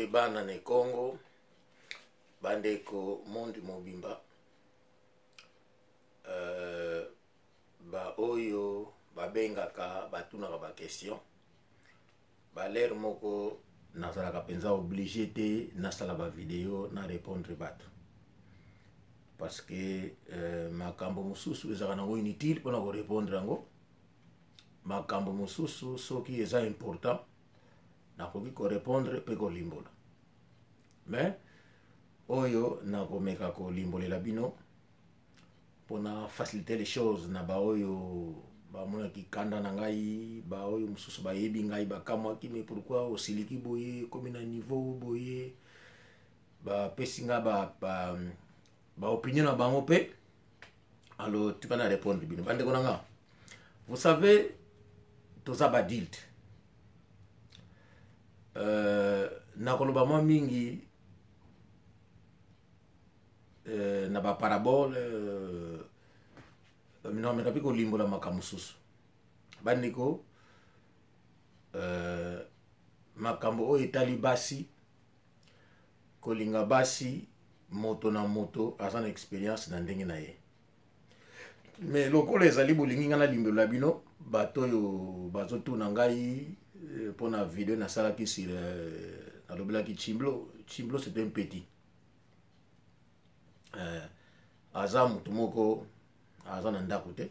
Mbote bana ne Congo, bandeko monde mobimba, ba oyo babengaka batunaka ba question balere moko nazalaka mpenza oblige te nasala ba video na répondre bato parce que makambo mosusu ezalaka nango inutile mpona korépondre yango. Makambo mosusu soki eza important nakoki korépondre mpe kolimbola, mais oyo nakomeka kolimbolela bino mpona faciliter les choses na baoyo bamonaki kanda na ngai, baoyo mosusu bayebi ngai bakamwaki: "Mais pourquoi osiliki boye, komi na niveau boye?" Bapesi nga ba opinion na bango mpe. Alors tika na répondre bino, bandeko na nga. Vous savez, toza baadulte. Nakoloba mwa mingi na baparabole, nameka mpe kolimbola makambo mosusu. Bandeko, makambo oyo etali basi, kolinga basi, moto na moto aza na expérience na ndenge na ye. Mais lokola ezali bolingi ngai nalimbola bino, bato oyo bazotuna ngai mpona video nasalaki sur nalobelaki Chimblo. Chimblo, c'est un petit, aza motu moko aza na ndako te,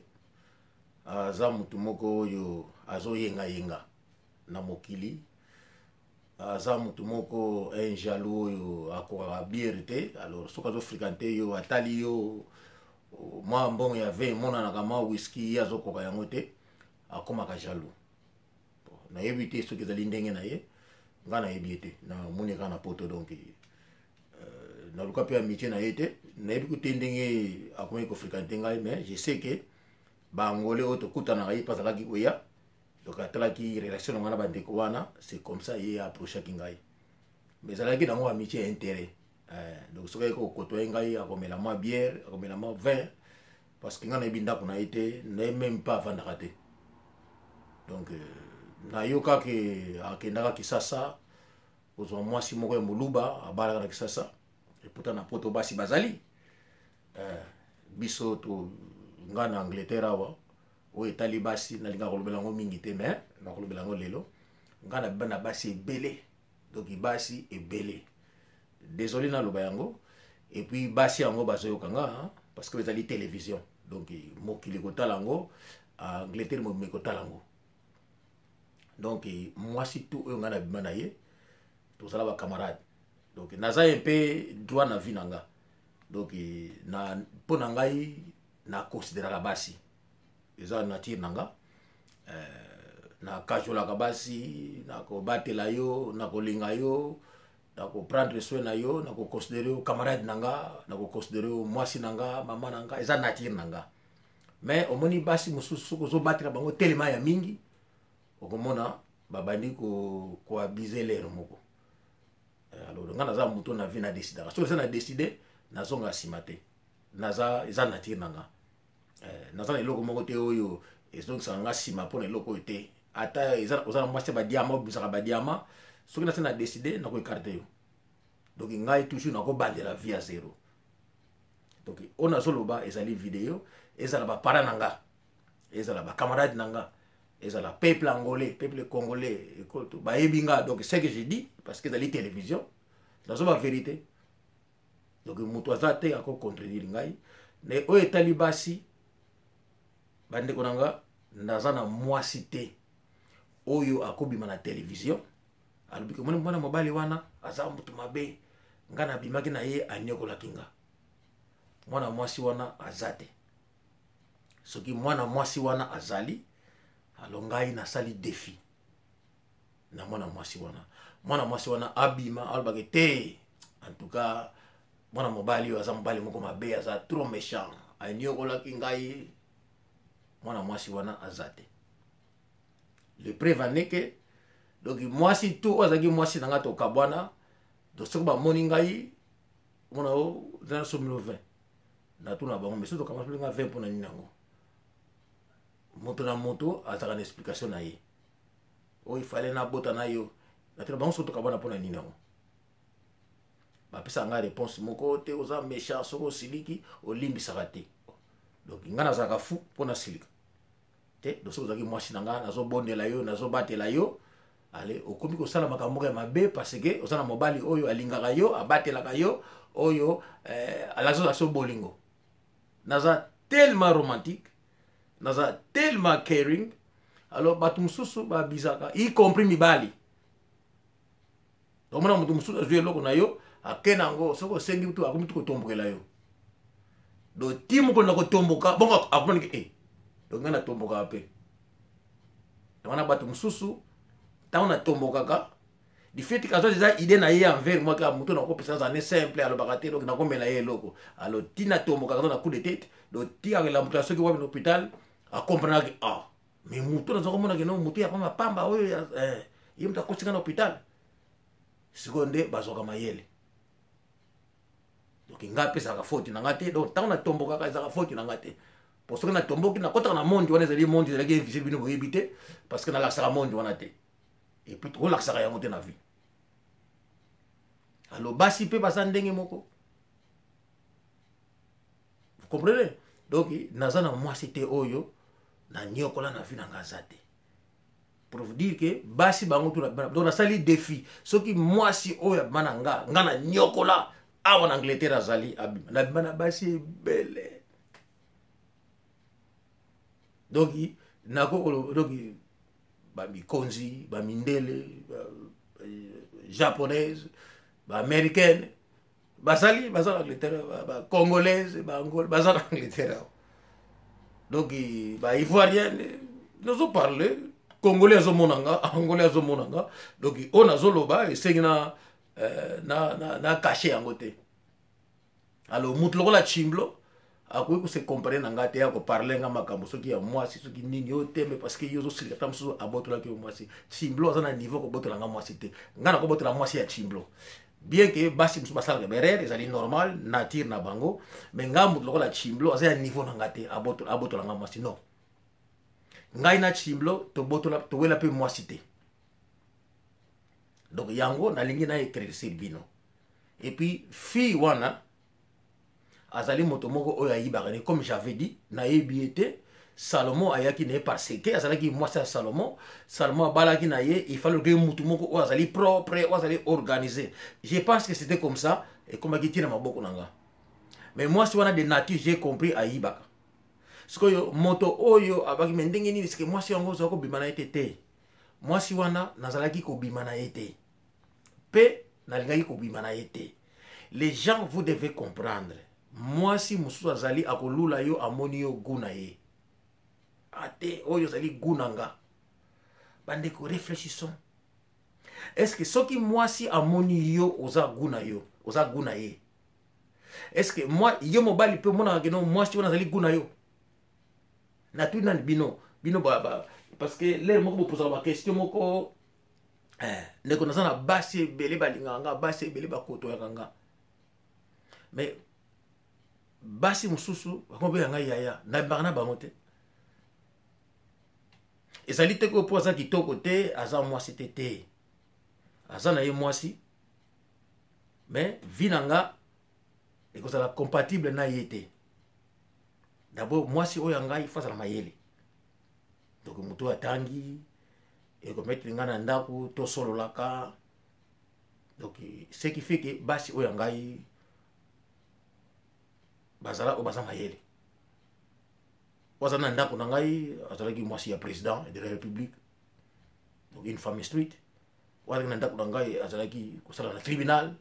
aza motu moko oyo azoyengayenga na mokili, aza motu moko un jaloux oyo akokaka bière te. Alors soki azofréquenter yo, atali yo mwa mbongo ya vin emonanaka, mwa whisky, ye azokoka yango te, akomaka jaloux. Nayebi te soki ezali ndenge na ye, ngai nayebi ye te, namoni kaka na poto. Donc naluka mpe amitié na ye te, nayebi ku te ndenge akomaki kofréquenter ngai. Mais je sais que baangolais oyo tokutanaka, ye mpe azalaki koya. Donc atalaki relation na ngai na bandeko wana, c'est comme ça ye approchaki ngai. Mais ezalaki nango amitié ya intérêt. Donc soki ayeki kokotoye ngai, akomela mwa bière, akomela mwa vin, parce que ngai nayebi ndako na ye te, naye même pas avandaka te. Donc nayokaki akendaka Kisasa kozwa mwasi moko ya moluba, abalaka na Kisasa. Et pourtant na poto basi bazali. Biso to ngai na Angleterre awa, oyo etali basi nalingaka kolobela yango mingi te, mais nakolobela yango lelo. Ngai na bana basi ebele, donc basi ebele, désolé naloba yango. Et puis basi yango bazoyoka nga parce que ezali télévision, donc mokili kotala yango, Angleterre mobima kotala yango. Donc mwasi tu oyo ngai nabima na ye, tozala bacamarade. Donc naza ye mpe droit na vie na nga. Donc na mpo na ngai naconsidéraka basi, eza nature na nga. Nakajolaka basi, nakobatela yo, nakolinga yo, nakoprendre soin na yo, nakoconsidérer yo camarade na nga, nakoconsidérer yo mwasi na nga, mama na nga, eza nature na nga. Mais omoni basi mosusu, soki ozobatela bango telema ya mingi, okomona babandi koabuser lere moko. Alors nga naza moto na vie na décidaka. Soki eza na décide, nazonga nsima te. Naza, eza nature na nga. Naza na eloko moko te oyo ezongisaka nga nsima mpona eloko oyo te. Ata oza na mwasi ya badiamant, obimisaka badiamant, soki nasi na décide, nakoécarter yo. Donc ngai toujours nakobandela vie ya zéro. Donc oyo nazoloba ezali video, ezala baparent na nga, ezala bacamarade na nga, ezala peuple angolais, peuple congolais, bayebi nga. Donc ce que je dis, parce que ezali télévision, nazoba vérité. Donc moto aza te akocontredire ngai. Na oyo etali basi, bandeko na nga, naza na mwasi te oyo akobima na télévision alobi ke moni mwana mobali wana aza moto mabe, ngai nabimaki na ye, anyokolaki nga. Mwana mwasi wana aza te. Soki mwana mwasi wana azali, alors ngai nasali défi na mwana mwasi wana. Mwana mwasi wana abima, alobaki te: "En tout cas mwana mobali oyo aza mobali moko mabe, aza trop méchant, anyokolaki ngai." Mwana mwasi wana aza te. Le preuve aneke, donc mwasi tu oyo azalaki mwasi na ngai, tokabwana. Donc soki bamoni ngai, mona o eza na somilo 20, natuna bango: "Mais soki tokabwana, nga 20 mpona nini yango?" Moto na moto azalaka na explication na ye. Oyo ifale nabota na yo, natuna bango: "Soki tokabwana, mpona nini yango?" Bapesaka ngai réponse moko te: oza méchant, soki osiliki olimbisaka te. Donc ngai nazalaka fou mpo nasilika te. Donc soki ozalaki mwasi na ngai, nazobondela yo, nazobatela yo, ale okomi kosala makambo moko ya mabe parce que oza na mobali oyo alingaka yo, abatelaka yo, oyo alakisa so bolingo. Naza tellement romantique, naza tellement caring. Alors bato mosusu babizaka, y compris mibali. Omona moto mosusu azwi eloko na yo, ake na yango, soki osengi tu, akomi tu kotombokela yo. Do ti mokolo na kotomboka bongo, akomoniki e. Donc ngai natombokaka mpe wana. Bato mosusu, ntango natombokaka, du fait que azwa déjà idée na ye envers moi, kaka moto nakopesa aza ne simple, alobaka te, donc nakomela ye eloko. Alors ti natombokaka, aza na coup de tête. Donc ti akelamuka soki wapi na hôpital, akomprenaki: ah, mais moto naza komona keno moto ya pamba pamba oyo, ye moto akosinga na hôpital. Sikoyo nde bazwaka mayele. Donc ngai apesaka faute na nga te. Donc ntango natombokaka, ezalaka faute na nga te, po soki natomboki, nakɔtaka na monde wana. Ezali monde ezalaki invisible, bino boyebi te, parce que nalakisaka monde wana te, et puis tokolakisaka yango te na vie. Alors basi mpe baza ndenge moko, vous comprenez? Donc naza na mwasi te oyo nanyokola na vie na nga, aza te. Pour vous dire que basi bango tu, donc nasali défi: soki mwasi oyo abima na nga, nga na nyokola awa na Angleterre, azali, abima. Nabima na basi ebele. Donc nako, donc bamikonzi, bamindele, japonaise, baaméricaine bazali, baza na Angleterre, bacongolaise, baangole baza na Angleterre awa, donc baivoirienne. Nazoparle, congolais azomona nga, angolais azomona nga. Donc oyo nazoloba esengi na cache yango te. Alors mutu lokola Chimblo akoki kose comparer na nga te, ya koparle nga makambo soki ya mwasi, soki nini oyo te. Mais parce que yo ozosilika, ta mosusu abotolaki yo mwasi. Chimblo aza na niveau kobotola nga mwasi te. Nga nakobotola mwasi ya Chimblo, bien que basi mosusu basalaka berere, ezali normal, nature na bango. Mais nga, motu lokola Chimblo aza ya niveau na nga te, abotola nga mwasi, non. Ngai na Chimblo tobotola, towela mpe mwasi te. Donc yango nalingi na éclaircir bino. Et puis fille wana azali moto moko oyo ayibaka ne. Comme j'avais dit, nayebi ye te. Salomon ayaki na ye parce que azalaki mwasi ya Salomon. Salomon abalaki na ye, il fallait que mutu moko oyo azali propre, oyo azali organisé. Je pense que c'était comme ça ekomaki ntina maboko na nga. Mais mwasi wana, de nature, j'ai compris, ayibaka. Sikoyo moto oyo abaki me ndenge nini sike mwasi yango ozala kobima na ye te? Te, mwasi wana nazalaki kobima na ye te, mpe nalingaki kobima na ye te. Les gens, vous devez comprendre, mwasi mosusu azali akolula yo, amoni yo goût na ye ate, oyo ozali goût na nga. Bandeko, réfléchissons: est ce que soki mwasi amoni yo oza goût na yo, oza goût na ye, est ce que moi, yo mobali mpe omonaka keno mwasi wana azali goût na yo? Natuni nani bino ba, parce que l'heure moko bopozaka baquestion moko. Ndeko, naza na basi ebele balingaka nga, basi ebele bakotoyaka nga, mais basi mosusu bakomi ngai yaya, nabimaka na bango te. Ezali te ko mpo aza kitoko te, aza mwasi te. Te, aza na ye mwasi, mais vie na nga ekozala compatible na ye te. D'abord, mwasi oyo ya ngai faut azala mayele. Donc moto oyo atangi, ekomettre ngai na ndako, tosololaka. Donc ce qui fait que basi oyo ya ngai bazala oyo baza mayele. Oyo aza na ndako na ngai azalaki mwasi ya président de la République, donc une femme instruite. Oyo azalaki na ndako na ngai azalaki kosala na tribunal.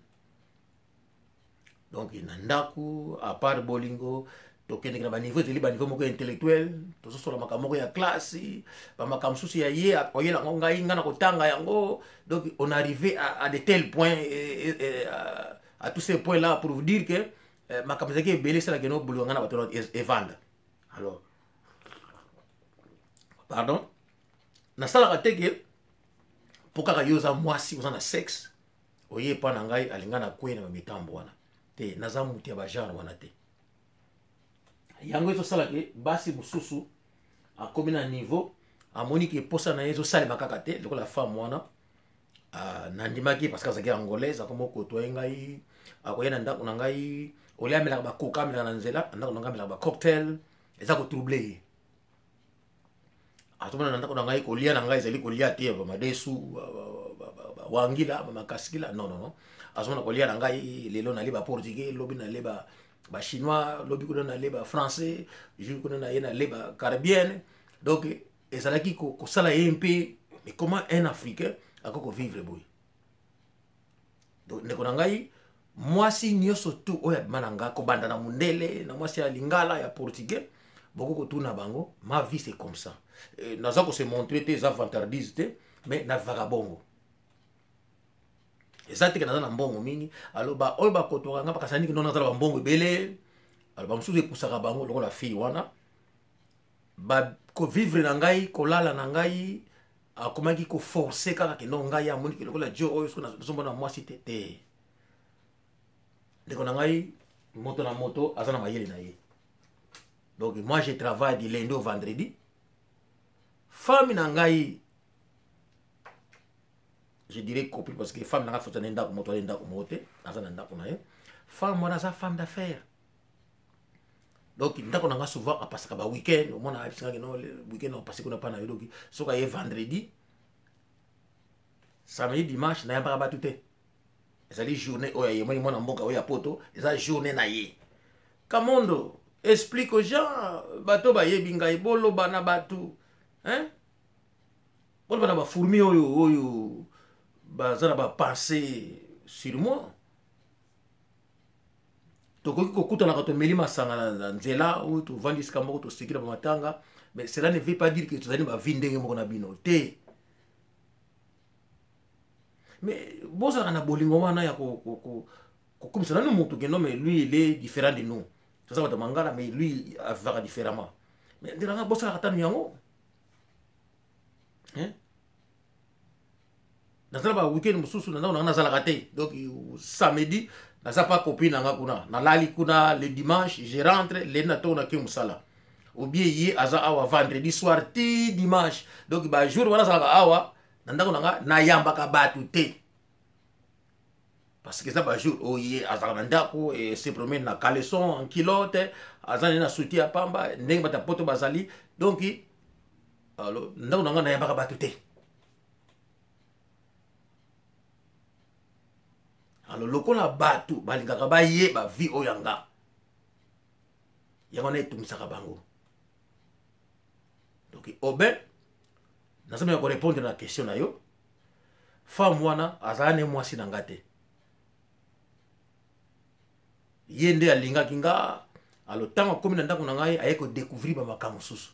Donc na ndako, à part bolingo, tokendeki na baniveau, ezali baniveau moko intellectuel, tozosola makambo moko ya classe, bamakambo mosusu ya ye akoyela yango ngai, ngai na kotanga yango. Donc on arrivé à de tels points et à tous ces points là pour vous dire que makambo ezalaki ebele, esalaki no bolingo ngai na bato evanda. Alors pardon, nasalaka te ke mpo kaka yo oza mwasi, oza na sexe, oye epa na ngai, alinga na kwei na bamitambo wana te. Naza mutu ya bagenre wana te. Yango ezosala ke basi mosusu akomi na niveau, amoni ke posa na ye ezosalema kaka te lokola femme wana. Nandimaki parce que azalaki angolaise. Akoma okotoye ngai, akoya na ndako na ngai, olia amelaka bakoka, amelaka na nzela na ndako na ngai, amelaka bacocktail, eza kotroubler ye. Azomona na ndako na ngai kolia na ngai ezali kolia te bamadesu, bawangila, bamakasikila. Non, non, non, azomona kolia na ngai, lelo nalie baportugais, lobi nalie bachinois, lobi kuna nalie bafrançais, jour kuna naye nalie bacaribéenne. Donc ezalaki kosala ye mpe, mais comment un Africain akoki kovivre boye? Donc ndeko na ngai, mwasi nyonso tu oyo abima na nga, kobanda na mondele, na mwasi ya lingala, ya portugais, boko kotuna bango, ma vie c'est comme ça. Naza kose montrer te, eza vantardise te, mais navivaka bongo. Eza teke naza na mbongo mingi. Alo baoyo bakotwaka nga bakasa ndiki, no, naza na bambongo ebele. Alo bamosusu epusaka bango lokola fille wana bakovivre na ngai, kolala na ngai, akomaki koforcer kaka kendo ngai amoniki lokola jo oyo soki nazomona mwasi te. Te, ndeko na ngai, moto na moto aza na mayele na ye. Donc moi, je travaille du lundi au vendredi. Femme na ngai, je dirais copine, parce que femme na ngai fota na ndako moto, ale ndako moko te, aza na ndako na ye. Femme wana aza femme d'affaires. Donc ndako na nga, souvent apasaka ba week-end. Omona ayebisingaki no week-end opase kuna mpa na yo. Donc soki aye vendredi, samedi, dimanche, nayambaka bato te. Ezali journée oyo ayemoni mwana mboka oyo ya poto, eza journée na ye. Kamondo, explique aux gens, bato bayebi ngai, boloba na bato, hein? Boloba na bafourmi oyo baza na bapensées sur moi. Tokoki kokutanaka, tomeli masanga na nzela oyo, tovandi esika moko, toseki na bamatanga, mais cela ne veut pas dire que tozali bavie ndenge moko na bino te. Mais bozalaka na bolingo wana ya kokumisa nanu moto ke non, mais lui, il est différent de nous. Toza bato mangala, mais lui avivaka différemment. Mais ndelanga bosalaka tanu yango, hein? Nazala ba weekend mosusu na ndako nanga nazalaka te. Donc samedi naza pa copine nanga kuna, nalali kuna. Le dimanche je rentre, leli na ntongo nake mosala, ou bien ye aza awa vendredi soir ti dimanche. Donc bajour wana azalaka awa na ndako nanga, nayambaka bato te, parce que eza bajour oyo ye azalaka na ndako e se promène na caleçon, en culotte, aza nde na soutien ya pamba, ndenge bato ya poto bazali. Donc alors ndako nanga nayambaka bato te. Alors lokola bato balingaka bayeba vie oyo ya nga, yango wana etungisaka bango. Donc oben nazomeka korépondre na question na yo. Femme wana azala ne mwasi na nga te, ye nde alingaki nga. Alo ntango akomi na ndako na ngai, aye kodécouvrir bamakambo mosusu,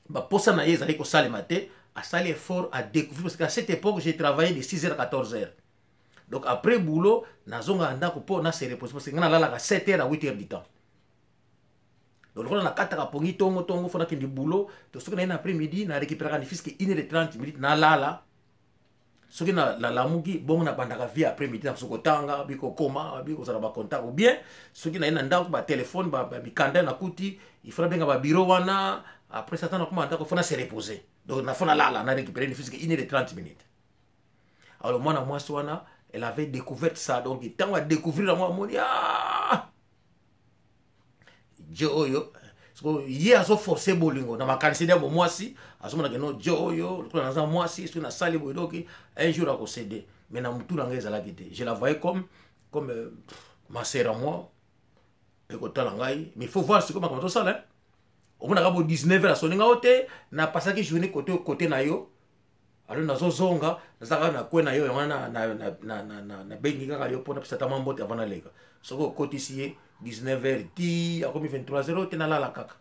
baposa na ye ezali kosalema te. Asali effort adécouvrir, parce qu'à cette époque j'ai travaillé de 6 heures à 14 heures. Donc après boulot, nazonga na ndako mpo na se reposer, parce que ngai nalalaka 7 heures à 8 heures du temps. Donc lokola nakataka pongi ntongo ntongo, fo nakende boulot to soki naye na après midi, na récupéraka ne fût-ce que 1 heure 30 minutes, nalala. Soki nalamuki bongo, nabandaka vie après midi, nakoki kotanga, bi kokoma, bi kozala bacontact, ou bien soki naye na ndako, batelefone, bamikanda nakuti, il faut nabenga babiro wana. Après ça, nakoma ndako, fo na se reposer. Donc nafo nalala, na récupérer ne fût-ce que 1 heure 30 minutes. Alors mwana mwasi wana, elle avait découvert ça. Donc ntango adécouvrir yango, amoni, ah, je oyo ye azoforce bolingo na makanisi ya bomwasi. Azomona ke no, je oyo lokola naza mwasi, soki nasali boye, donc un jour akocéder. Mais na mutu na ngai ezalaki te. Je la voyais comme ma sœur à moi, ekotala ngai. Mais il faut voir sikoyo makambo tosala. Omonaka bo 19 heures asoninga o te, napasaki journée côté côté na yo. Alors nazozonga, naza kaka na kwe na yo, yango wana nabengi kaka yo mpo napesa ta mwa mbote avant naleka. Soki okotisi ye 19 heures ti akomi 23 heures te, nalala kaka.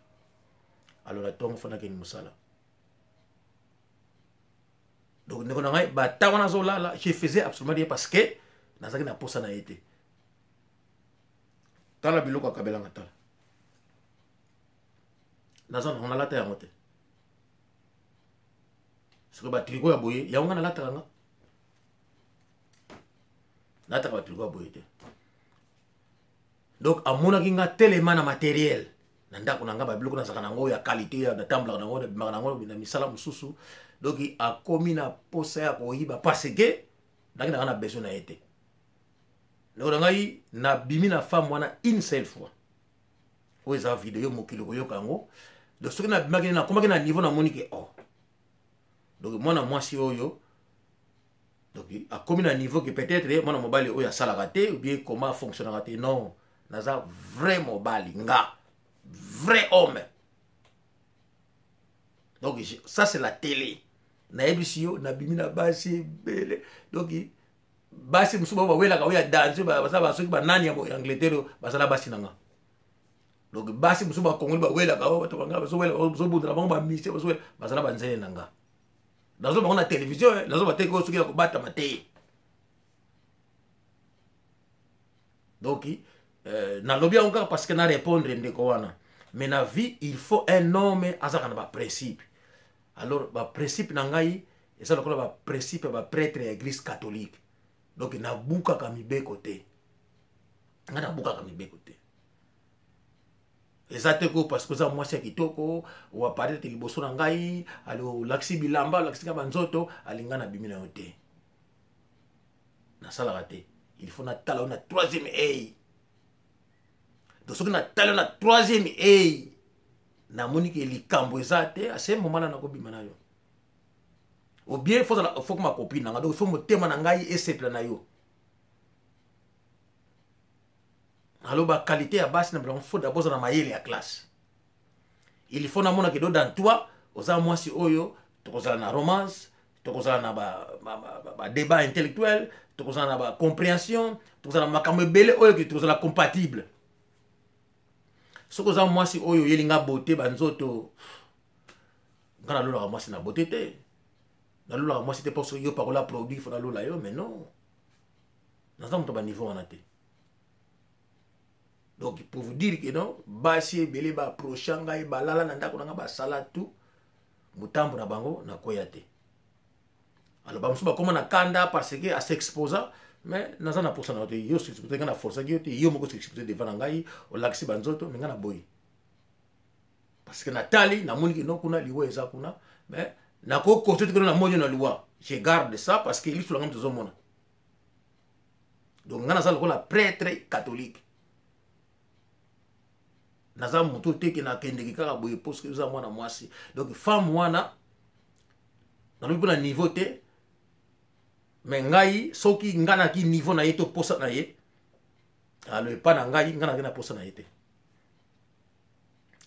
Alors na ntongo fo nakende mosala. Donc ndeko na ngai, bata wana azolala, je faisais absolument rien, parce que nazalaki na posa na ye te. Tala biloko akabelanga, tala, naza nango, nalata yango te. Soki batricot ya boye, yango nga nalataka, nga nalataka batricot ya boye te. Donc amonaki nga telema na matériel. Na ndako na ngai, babiloko nazalaka nango ya qualité, natambolaka nango, nabimaka nango na misala mosusu. Donc akomi na posa ya koyiba parce que ndaki nanga na besoin na ye te. Ndeko na ngai, nabimi na femme wana une seule fois. Oyo eza video, mokili koyoka yango. Donc soki nabimaki, nakomaki na niveau, namoni ke oh, donc mwana mwasi oyo, donc akomi na niveau ke peut-être mwana mobali oyo asalaka te ou bien comment fonctionnaka te. Non, naza vrai mobali, nga vrai homme. Donc ça, c'est la télé. Nayebisi yo, nabimi na basi ebele. Donc basi mosusu bao bawelaka oyo ya danse, baza soki banani ya Angleterre, bazala basi na nga. Donc basi mosusu bakongoli bawelaka oyo, bato banga bazobundela bango, bamisie bazowela, bazala banzele na nga. Nazo bango na télévision, nazo bateki oyo soki ya kobatama te. Donc nalobi yango kaka parce que na répondre ndeko wana. Mais na vie, il faut un homme azalaka na baprincipe. Alors baprincipe na ngai eza lokola baprincipe ya baprêtre ya Église catholique. Donc nabukaka mibeko te, ngai nabukaka mibeko te. Eza te ko parce que oza mwasi ya kitoko, oapparaître liboso na ngai, ali olakisi bilamba, olakisi nga banzoto, alinga nabimi na yo te. Nasalaka te. Il faut natala yo na troisième œil. Donc soki natala yo na troisième œil, namoni ke likambo eza te, ase momana nakobima na yo. Ou bien faut koma copine na nga. Donc il faut motema na ngai esepela na yo. Alors baqualité ya basi na bango, faut d'abord oza na mayele ya classe. Il faut namona ke do dans toi oza mwasi oyo tokozala na romance, tokozala na badébat ba, ba, intellectuel, tokozala na bacompréhension, tokozala na makambo ebele oyo ke tokozala compatible. Soki oza mwasi oyo oyelinga beauté, banzoto, nga nalolaka mwasi na beauté te. Nalolaka mwasi te mpo soki yo pakola produit, faut nalola yo. Mais non, naza moto baniveau wana te. Donc pour vous dire que non, basi ebele baapprocha ngai, balala na ndako na ngai, basala tout motambo na bango, nakwea te. Alors bamosusu bakóma na kanda parce que as'exposa, mais naza na posa na yo te. Yo s'expose, ngai na forçaki yo te. Yo moko s'expose devant na ngai, olakisi banzoto, mais ngai na boyi parce que natali, namoni ke no, kuna liwa eza kuna. Mais nakokote te keno namoni yo na liwa. Je garde ça parce que liso na ngai moto ozomona. Donc ngai naza lokola prêtre catholique, naza moto te ke nakendeki kaka boye poske oza mwana mwasi. Donc femme wana, nalobi mpo na niveau te, mais ngai soki ngai naki niveau na ye to posa na ye, alo epa na ngai, ngai naki na posa na ye te.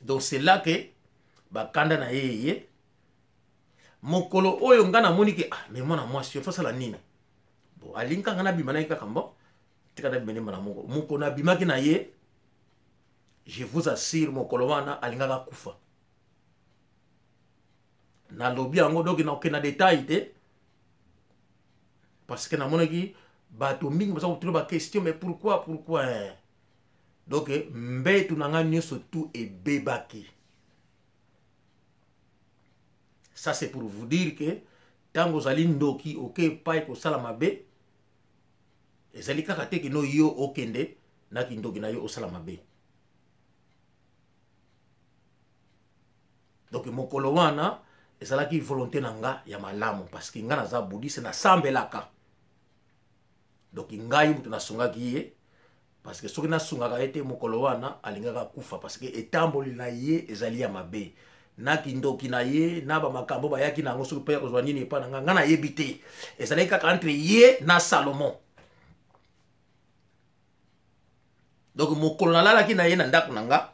Donc c'est là que bakanda na ye ye mokolo oyo ngai namoni ke ah, mais mwana mwasi oyo fasala nini? Bon, alingi kaka nabima na ye kaka. Bon, tika nabima nde mbala moko. Mokolo nabimaki na ye, je vous assure, mokolo wana alingaka kufa. Nalobi yango, donc nakokende na détail te parce que namonaki bato mingi baza kotuna baquestion: mais pourquoi, pourquoi? Donc mbetu na ngai nyonso tout ebebaki. Ça, c'est pour vous dire que ntango ozali ndoki, oke epai kosala mabe, ezali kaka te kino yo okende na kindoki na yo osala mabe. Donc mokolo wana ezalaki volonté na nga ya malamu parce que nga naza bouddhiste, nasambelaka. Donc ngai moto nasungaki ye parce que soki nasungaka ye te, mokolo wana alingaka kufa parce que etamboli na ye ezali ya mabe, na kindoki na ye, na bamakambo bayaki na yango. Soki mpe ya kozwa nini epai na nga, ngai nayebi te. Ezalaki kaka entre ye na Salomon. Donc mokolo nalalaki na ye na ndako na nga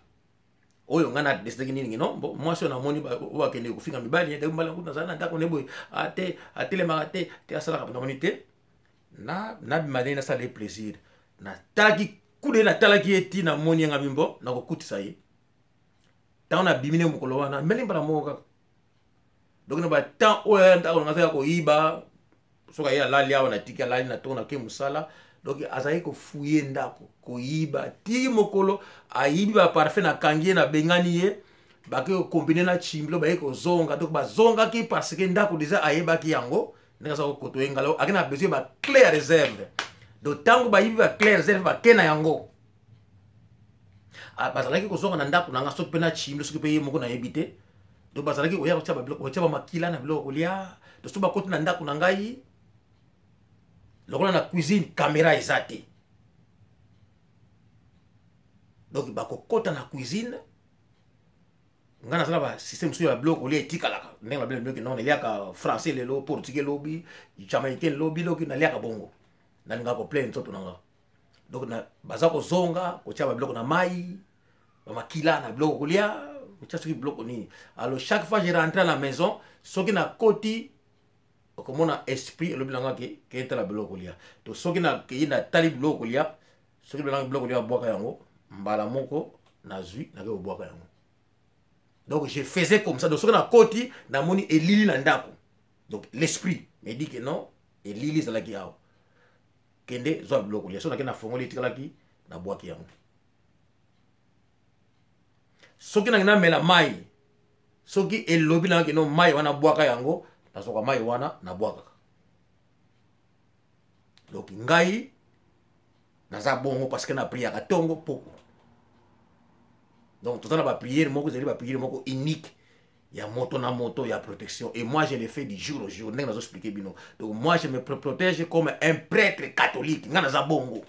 oyo, ngai na décidaki nini? No, bon, mwasi oyo namoni oyo akende kofinga mibali, mibali yango nazali na ndako ne boye, ate atelemaka te te, asalaka, namoni te, nabima ndenge nasala ye plaisir. Natalaki kude, natalaki ye ti namoni ye nga bimbo, nakokutisa ye. Ntango nabimi ne mokolo wana, mbeli mbala moko kaka. Donc na batemps oyo ndako nanga azalaki koyiba, soki aye alali awa, natiki alali na ntongo, nake mosala. Donc azalaki kofuye ndako, koyiba ti mokolo ayibi baparfum. Nakangi ye, nabengani ye, bake kokombine na chimbilo, baye kozonga. Donc bazongaki parce que ndako déjà ayebaki yango ndenge aza kokoto ye ngala, ake na besoin baclé ya réserve. Donc ntango bayibi baclé ya réserve, bake na yango. Ah, bazalaki kozonga na ndako na nga soki mpe na chimbi soki mpe ye moko nayebi te. Donc bazalaki koya kotia babiloko, kotia bamakila na biloko kolia. Donc soki bakoti na ndako na ngai, lokola na cuisine caméra eza te, donc bakokota na cuisine. Ngai naza na basystème mosusu ya biloko kolia etikalaka ndenge na biloko non, naliaka français lelo, portugais lobi, jamaïcain lobi, loki naliaka bongo, nalingaka koplaire nzoto na nga. Donc baza kozonga kotia babiloko na mai, bamakila na biloko kolia, kotia soki biloko nini. Alors chaque fois je rentre à la maison, soki nakoti, okomona esprit elobi na nga ke keyetala biloko kolia. To soki nakei, natali biloko kolia, soki bilanga biloko kolia, babwaka yango mbala moko, nazwi, nakei kobwaka yango. Donc je faisais comme ça. Donc soki nakoti, namoni elili na ndako, donc l'esprit me dit que non, elili ezalaki awa, kende zwa biloko kolia. Soki nake, nafongoli, etikalaki, nabwaki yango. Soki nange namela mai, soki elobi nanga keno mai wana bwaka yango, nazwaka mai wana, nabwakaka. Donc ngai naza bongo parce que na priaka ntongo poko. Donc toza na baprière moko, ezali baprière moko unique ya moto na moto ya protection, et moi je le fais du jour au jour ndenge nazo expliquer bino. Donc moi je me protège comme un prêtre catholique. Ngai naza bongo.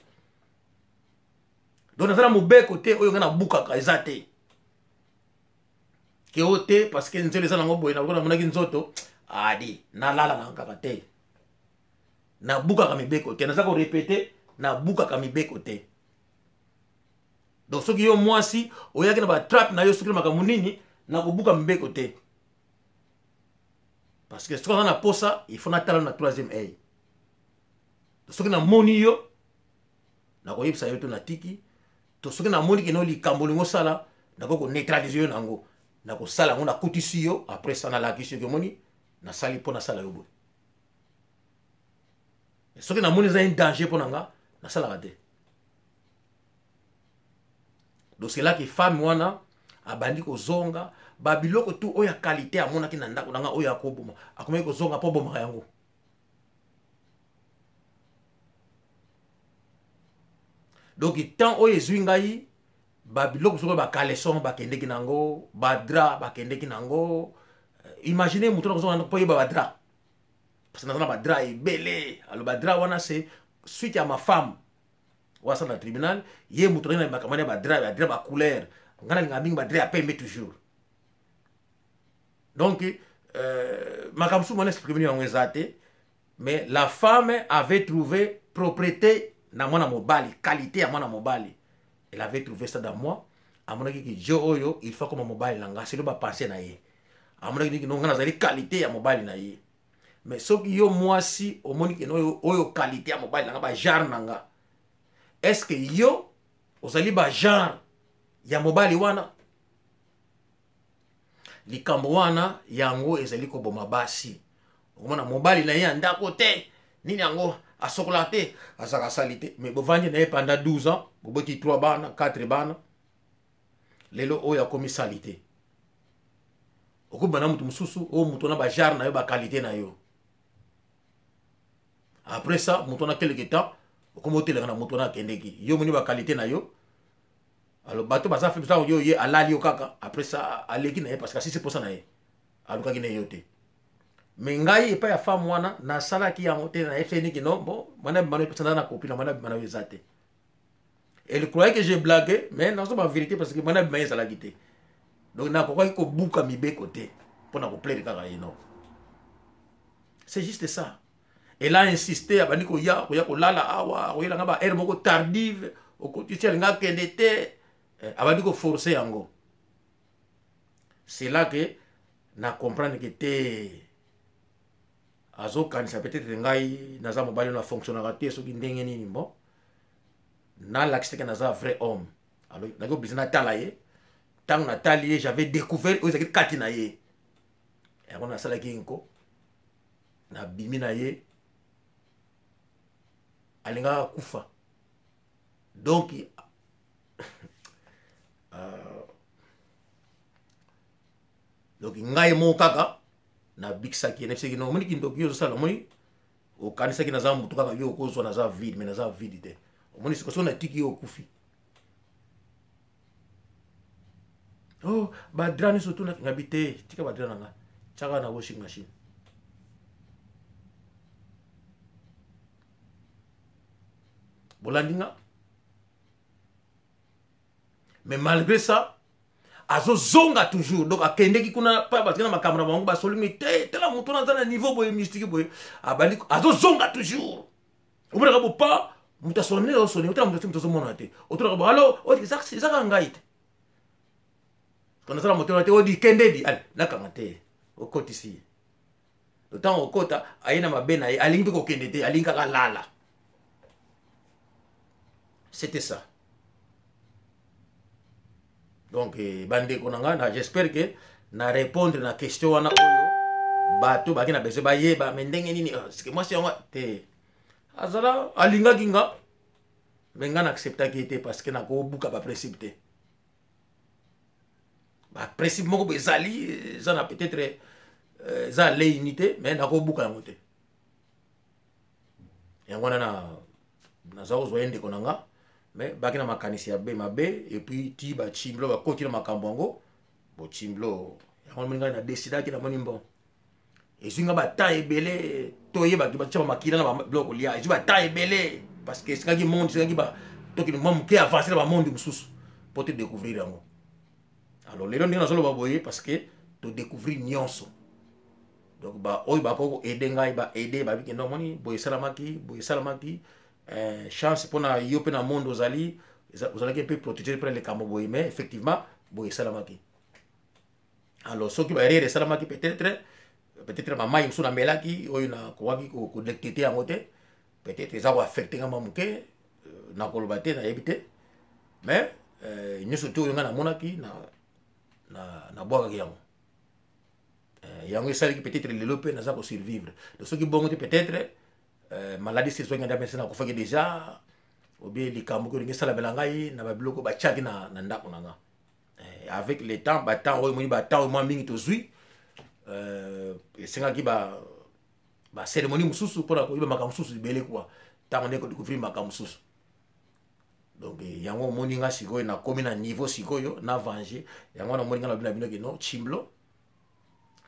Donc naza na mobeko te oyo ngai nabukaka, eza te ke o te parce que nzelo eza nango boye, nakoki namonaki nzoto adi nalala na kaka te. Nabukaka mibeko te, naza korépéter, nabukaka mibeko te. Donc soki yo mwasi oyaki na batrape na yo, soki na makambo nini, nakobuka mibeko te, parce que soki aza na posa, il faut natala na troisième œil. Soki namoni yo, nakoyebisa yo to natiki. To soki namoni keno likambo olingi osala, nakoki koneutraliser yo nango, nakosala yango, nakutisi yo. Après ça nalakisi yo, omoni, nasali mpo nasala yo boye. Soki namoni eza un danger mpo na nga, nasalaka te. Donc c'est là que femme wana abandi kozonga babiloko tu oyo ya qualité amonaki na ndako na nga, oyo akoboma, akomaki kozonga mpo obomaka yango. Donc temps oyo ezwi ngai, babiloko soki bacaleçon bakendeki nango, badrap bakendeki nango. Imagine moto na kozonga mpo yeba badrap, parce que naza na badrap ebele. Alors badrap wana, c'est suite ya ma femme oyo asala na tribunal. Ye moto nangi na makambo ya badrap, badrap bacouleur. Ngai nalingaka mingi badrap ya pembe toujours. Donc makambo mosusu mwana expliquer bino yango eza te, mais la femme avait trouvé propreté na mwana mobali, qualité ya mwana mobali, elle avait trouvé ça dans moi. Amonaki ki jo oyo il faut koma mobali na nga, selo bapense na ye, amonaki niki no nga nazali qualité ya mobali na ye. Mais soki yo mwasi omoni keno oyo, oyo qualité ya mobali na nga, bagenre na nga, est ce que yo ozali bagenre ya mobali wana? Likambo wana yango ezali koboma basi. Okomona mobali na ye ya ndako te, nini yango, asokolaka te, azalaka asali te, mais bovandi na ye pendant 12 ans, boboti 3 bana, 4 bana, lelo oyo akomi sali te. Okobima na moto mosusu oyo moto wana bagenre na yo, baqualité na yo. Après ça moto wana, quelque temps okomi oteleka na moto wana akendeki, yo moni baqualité na yo. Alors bato baza fe ntango yo ye alali yo kaka, après ça aleki na ye, parce que asisi mposa na ye, alukaki na ye yo te. Mais ngai epai ya femme wana nasalaki yango te. Nayebisaki niki non, bon, mwana bima na epesa na kopi na mwana bima na yo eza te. Elle croyait que j'ai blagué, mais nazo ba vérité, parce que mwana bima ye ezalaki te. Donc nakokaki kobuka mibeko te mpo na koplaire kaka ye, non, c'est juste ça. Elle a insisté, abandi koya, koya kolala awa, koyelanga ba heure moko tardive, okotisi, alinga akende te, abandi koforcer yango. C'est là que na comprendre que te, azokanisa peut-être ngai naza mobali oyo nafonctionnaka te soki ndenge nini. Bon, nalakisi teke naza vrai homme. Alors naki obligé natala ye. Ntango natali ye, j'avais découvert oyo ezalaki kati na ye. Yango nasalaki nko, nabimi na ye, alingaka kufa. Donc ngai moko kaka nabikisaki ye, nayebisaki no, omoni kindoki yo ozosala, omoni okanisaki naza motu kaka yo okozwa, naza vide, mais naza vide te. Omoni sikoyo, soki natiki yo, okufi. Oh, badra nyonso tuna ngabi te, tika badra na nga, tiaka na washing machine. Bolandi nga? Mais malgré ça, azozonga toujours. Donc akendeki kuna pa batika na makambo na bango, basolimi te, tala moto wana aza na niveau boye mystique boye, abandi azozonga toujours. Omonaka bo pa moto asoni nde azosoni, otala moto moto azomona te, otunaka bo alo, eza kaka ngai te, nasala moto wana te, odi kende di ale nakanga te, okotisi ye. Ntango okota aye na mabe na ye, alingi mpe kokende te, alingi kaka lala. C'était ça. Donc eh, bandeko na ngai, na j'espère que na répondre na question wana oyo bato baki na besoin bayeba, me ndenge nini sike mwasi yango te azala alingaki nga, me nga na acceptaki ye te parce que nakobuka baprincipe te. Baprincipe moko boye ezali, eza na peut-être eza aleini te, me nakobuka yango te. Yango wana naza kozwa ye ndeko na nga, me baki na makanisi ya be mabe, et puis ti bachimblo bakoti na makambo yango, bochimblo yango namoni ngai na desidaki, namoni mbon ezwi nga batan ebele, toyebaki batya bamakila na biloko kolia, ezwi batan ebele parce que esengaki monde, esengaki tokende mwa moke avance na bamonde mosusu mpo te découvrir yango. Alors lelo ndenge nazoloba boye parce que todécouvrir nyonso. Donc baoyo bakoki koaide ngai, baaide babiki ndo omoni boye esalamaki, boye esalamaki, chance mpona yo mpe na monde ozali, ozalaki mpe protégé mpona likambo boye, mais effectivement boye esalamaki. Alors soki baerreur esalamaki, peut-être bamai mosusu namelaki oyo nakokaki kodetecte yango te, peut-être eza koaffecte nga mwa moke, nakoloba te, nayebi te, mais nyonso te oyo ngai namonaki, nabwakaki yango. Yango esalaki peut-être lelo mpe naza kosurvivre. Donc soki bongo te, peut-être maladie sezwangi nda mese, nakufaki déjà, obie likambo oyo elingi esalamela ngai na babiloko batiaki na ndako na nga. Avec le temps, batemps oyo moni, batemps oyo mwa mingi tozwi, esengaki bacérémonie mosusu mpona koyeba makambo mosusu ebele kua ntango nde kodécouvrir makambo mosusu. Donc yango omoni nga sikoyo nakomi na niveau sikoyo na venger. Yango wana omoni nga na bino ke no chimblo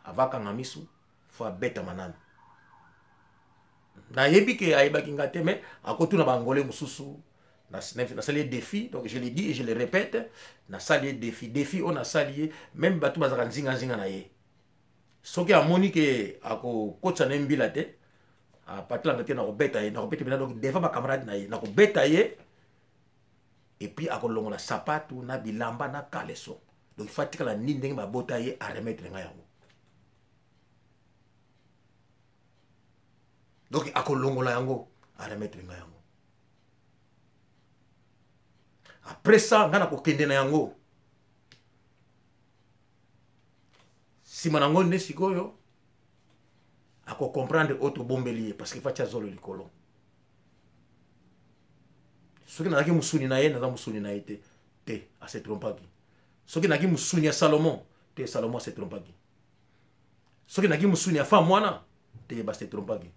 avakanga misu, fo abetama nanu. Nayebi ke ayebaki nga te, mais akotuna bangole mosusu. Nasali ye défi, donc je le dis et je le répète, nasali ye défi, défi oyo nasali ye, même bato bazalaka nzinganzinga na ye, soki amoni ke akokotisa na ye mbila te, apatilanga te, nakobeta ye, nakobeta mpena. Donc devant bacamarade na ye nakobeta ye, et puis akolongola sapatu na bilamba na kaleso. Donc il faut atikala nini ndenge babota ye, aremettre ngai yango. Donc akolongola yango, aremettre ngai yango. Après ça, ngai nakokende na yango nsima nango nde sikoyo akocomprendre oyo tobombeli ye, parce que fatia zolo likolo. Soki nazalaki mosuni na ye, naza mosuni na ye te, te, ase trompaki. Soki nazalaki mosuni ya Salomon te, Salomon ase trompaki. Soki nazalaki mosuni ya femme wana te, base trompaki.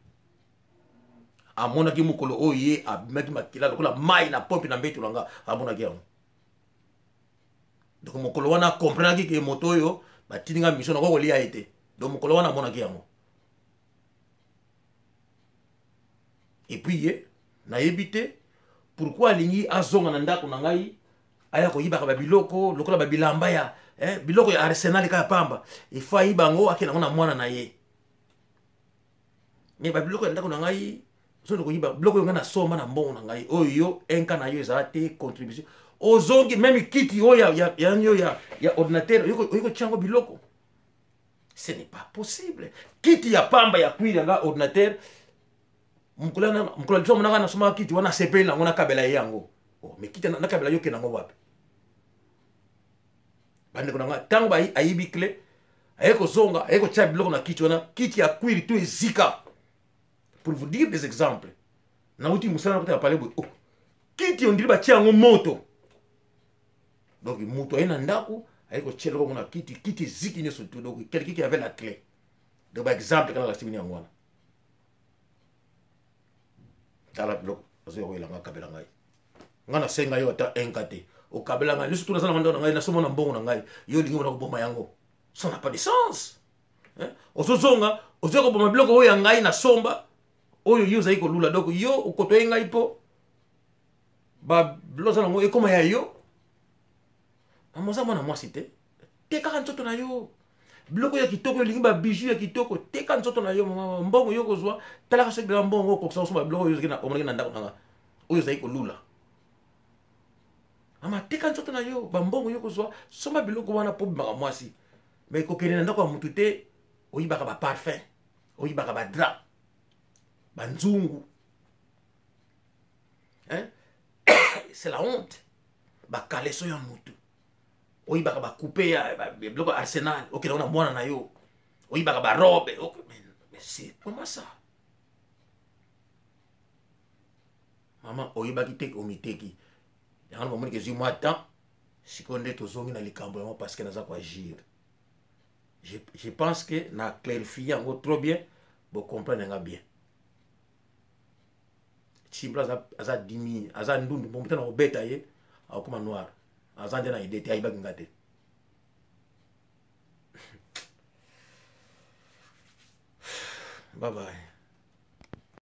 Amonaki mokolo oyo ye abimaki makila lokola mai na pompe na mbeto na nga, amonaki yango. Donc mokolo wana akomprenaki ke moto oyo batindi nga mission, nakoki kolia ye te. Donc mokolo wana amonaki yango. Et puis ye nayebi te pourquoi alingi azonga na ndako na ngai, aya koyibaka babiloko lokola babilamba ya biloko ya arsenal kaka pamba, ifo ayiba yango, akende yango na mwana na ye. Me babiloko ya ndako na ngai ozongi koyiba biloko oyo ngai nasomba na mbongo na ngai, oyo yo inka na yo ezala te contribution. Ozongi meme kiti oyo ya ordinateur, oyi kotia yango biloko, ce n'est pas possible. Kiti ya pamba ya cuir yanga ordinateur, mokolo liso amonaka nasomaka kiti wana, asepeli nango, nakabela ye yango. Oh, mais kiti nakabela yo, okende yango wapi? Bandeko na ngai, ntango ayibi clé, aye kozonga, aye kotia biloko na kiti wana, kiti ya cuir to ezika. Pour vous dire des exemples, nauti mosala, nakota ya pale boye, oh, kiti ondiri batia yango moto. Donc moto aye na ndako, aye kotia eloko yango na kiti, kiti eziki nyonso tu. Donc quelqu'un qui avait la clé. Donc baexemple kaka nalakisi bino yango wana. Tala biloko azoya koyela nga, kabela ngai. Nga nasenga yo ata un ka te. Okabela ngai nyonso tu naza na ndako na ngai, nasomba na mbongo na ngai. Yo olingi mona koboma yango. Ça n'a pas de sens. Hein? Ozozonga, ozoya koboma biloko oyo ya ngai nasomba, oyo yo ozali kolula. Donc yo okotoye ngai mpo ba biloko oza nango ekoma ya yo. Mama oza mwana mwasi te. Tekaka nzoto na yo. Biloko ya kitoko olingi ba bijoux ya kitoko, teka nzoto na yo mama, mbongo yo kozwa, talaka soki bila mbongo okokisa kosomba biloko oyo ozalaki na omonaki na ndako na nga oyo ozali kolula. Mama teka nzoto na yo, ba mbongo yo kozwa, somba biloko wana po bimaka mwasi. Mais kokende na ndako ya mutu te, oyibaka ba parfum, oyibaka ba drap, ba nzungu. Hein? C'est la honte. Ba caleçon ya mutu. Oyibaka ba coupe ya biloko ya Arsenal, okende na mwana na yo. Oyibaka ba robe. Mais c'est comment ça? Mama oyebaki te omiteki. Yango na bomoni ke ezwi mwa temps, sikoyo nde tozongi na likambo yango parce que naza ko agir. Je pense que na clarifier yango trop bien, bo comprendre nga bien. Chimbla aza dimi, aza ndundu, bon mutana kobeta ye, akoma noir. Aza nde na idée te, ayibaki nga te. Bye bye.